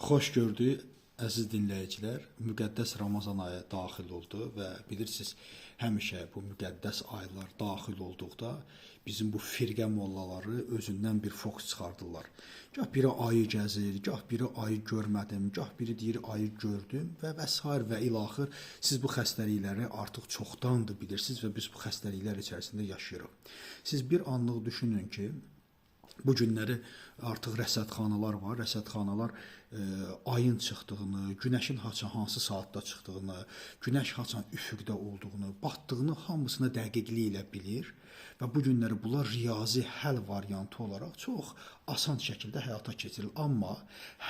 Xoş gördük əziz dinləyicilər. Müqəddəs Ramazan ayı daxil oldu və bilirsiniz, həmişə bu müqəddəs aylar daxil olduqda bizim bu firqə mollaları özündən bir fokus çıxardırlar. Gah biri ayı gəzir, gah biri ayı görmədim, gah biri deyir ayı gördüm və sair və ilaxır. Siz bu xəstəlikləri artıq çoxdandır bilirsiniz və biz bu xəstəliklər içərisində yaşayırıq. Siz bir anlıq düşünün ki, bu günləri artıq rəsədxanalar var. Rəsədxanalar ayın çıxdığını, günəşin haçan hansı saatda çıxdığını, günəş haçan üfüqdə olduğunu, batdığını hamısını dəqiqliyi ilə bilir və bu günləri bunlar riyazi həll variantı olaraq çox asan şəkildə həyata keçirilir. Amma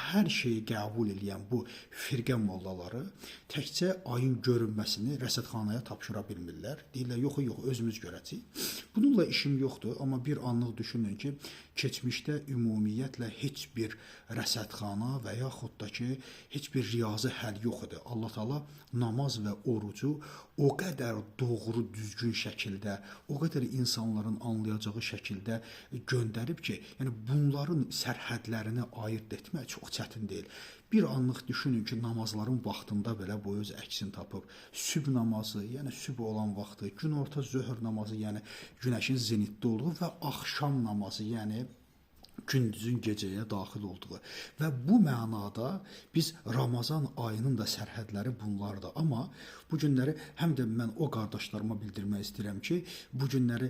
hər şeyi qəbul eləyən bu firqə mollaları təkcə ayın görünməsini rəsədxanaya tapşıra bilmirlər. Deyirlər, yox, yox, özümüz görəcəyik. Bununla işim yoxdur, amma bir anlıq düşünün ki, keçmişdə ümumiyyətlə heç bir rəsədxana və yaxud da ki, heç bir riyazi həll yox idi. Allah Taala namaz və orucu o qədər doğru, düzgün şəkildə, o qədər insanların anlayacağı şəkildə göndərib ki, yəni bunların sərhədlərini ayırd etmək çox çətin deyil. Bir anlıq düşünün ki, namazların vaxtında belə bu öz əksini tapıb. Sübh namazı, yəni sübh olan vaxtı, günorta zöhr namazı, yəni günəşin zenitdə olduğu və axşam namazı, yəni gündüzün gecəyə daxil olduğu. Və bu mənada biz Ramazan ayının da sərhədləri bunlardır. Amma bu günləri həm də mən o qardaşlarıma bildirmək istəyirəm ki, bu günləri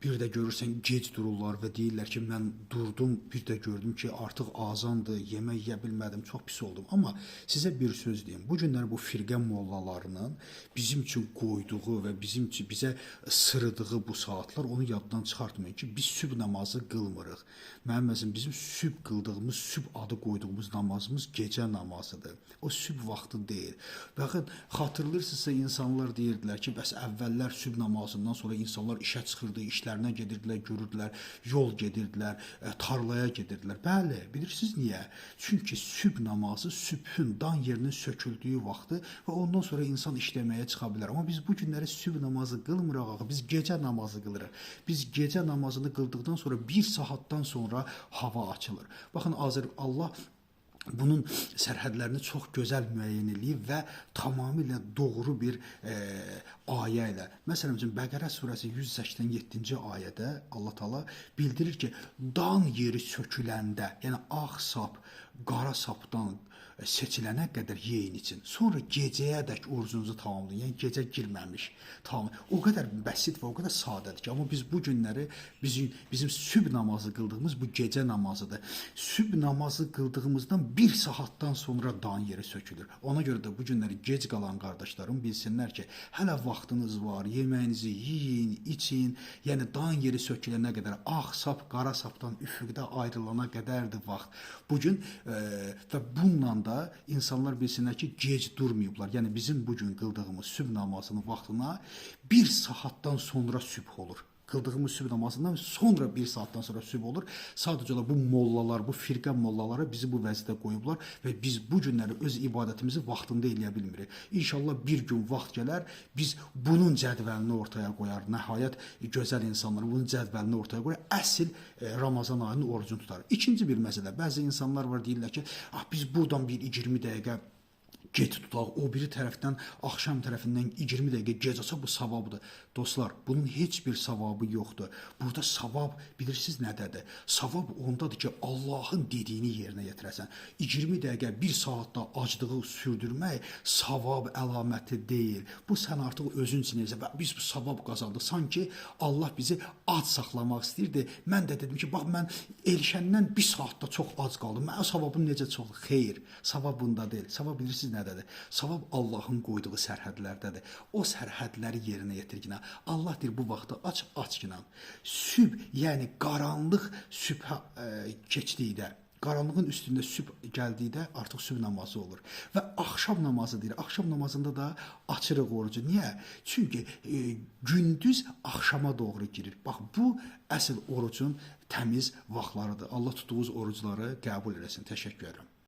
bir də görürsən gec dururlar və deyirlər ki, mən durdum, bir də gördüm ki, artıq azandır, yemək yeyə bilmədim, çox pis oldum. Amma sizə bir söz deyim. Bu günləri bu firqə mollalarının bizim üçün qoyduğu və bizim üçün bizə sırıdığı bu saatlar, onu yaddan çıxartmayın ki, biz sübh namazı qılmırıq. Mənim əzizim, bizim sübh qıldığımız, sübh adı qoyduğumuz namazımız gecə namazıdır. O sübh vaxtı deyil. Baxın, xatırlayırsınızsa insanlar deyirdilər ki, bəs əvvəllər sübh namazından sonra insanlar işə çıxırdı, işlərinə gedirdilər, görürdülər, yol gedirdilər, tarlaya gedirdilər. Bəli, bilirsiniz niyə? Çünki sübh namazı sübhün dan yerinin söküldüyü vaxtı və ondan sonra insan işləməyə çıxa bilər. Amma biz bu günləri sübh namazı qılmırıq, axı, biz gecə namazı qılırıq. Biz gecə namazını qıldıqdan sonra bir saatdan sonra hava açılır. Baxın, Allah bunun sərhədlərini çox gözəl müəyyən eləyib və tamamilə doğru bir ayə ilə. Məsələn üçün Bəqərə surəsi 187-ci ayədə Allah Taala bildirir ki, dan yeri söküləndə, yəni ağ sap qara sapdan seçilənə qədər yeyin için. Sonra gecəyədək orucunuzu tamamlayın. Yəni gecə girməmiş. Tamam. O qədər bəsit və o qədər sadədir ki, amma biz bu günləri bizim sübh namazı qıldığımız bu gecə namazıdır. Sübh namazı qıldığımızdan bir saatdan sonra dan yeri sökülür. Ona görə də bu günləri gec qalan qardaşlarım bilsinlər ki, hələ vaxtınız var, yeməyinizi yeyin, için. Yəni dan yeri sökülənə qədər, ağ sap qara sapdan üfüqdə ayrılana qədərdir vaxt. Bu gün və bununla da insanlar bilsinlər ki, gec durmayıblar. Yəni bizim bu gün qıldığımız sübh namazının vaxtına bir saatdan sonra sübh olur. Qıldığımız sübh namazından sonra bir saatdan sonra sübh olur. Sadəcə olaraq bu mollalar, bu firqə mollaları bizi bu vəziyyətə qoyublar və biz bu günləri öz ibadətimizi vaxtında eləyə bilmirik. İnşallah bir gün vaxt gələr, biz bunun cədvəlini ortaya qoyar. Nəhayət gözəl insanlar bunun cədvəlini ortaya qoyar. Əsl Ramazan ayının orucunu tutar. İkinci bir məsələ, bəzi insanlar var deyirlər ki, ah biz buradan bir 20 dəqiqə gec tutaq, o biri tərəfdən axşam tərəfindən 20 dəqiqə gec açaq, bu savabdır. Dostlar, bunun heç bir savabı yoxdur. Burada savab bilirsiniz nədədir? Savab ondadır ki, Allahın dediyini yerinə yetirəsən. 20 dəqiqə, bir saatda aclığı sürdürmək savab əlaməti deyil. Bu sən artıq özün üçün edirsən. Biz bu savab qazandıq. Sanki Allah bizi ac saxlamaq istəyirdi. Mən də dedim ki, bax mən elşəndən bir saatda çox ac qaldım. Mənim savabım necə çoxdur? Xeyr, savab bunda deyil. Savab bilirsiniz nədədir? Savab Allahın qoyduğu sərhədlərdədir. O sərhədləri yerinə yetirginə. Allah deyir bu vaxtı aç, açginə. Sübh, yəni qaranlıq sübhə keçdikdə, qaranlığın üstündə sübh gəldikdə artıq sübh namazı olur. Və axşam namazı deyir. Axşam namazında da açırıq orucu. Niyə? Çünki gündüz axşama doğru girir. Bax bu əsl orucun təmiz vaxtlarıdır. Allah tutduğunuz orucları qəbul eləsin. Təşəkkür edirəm.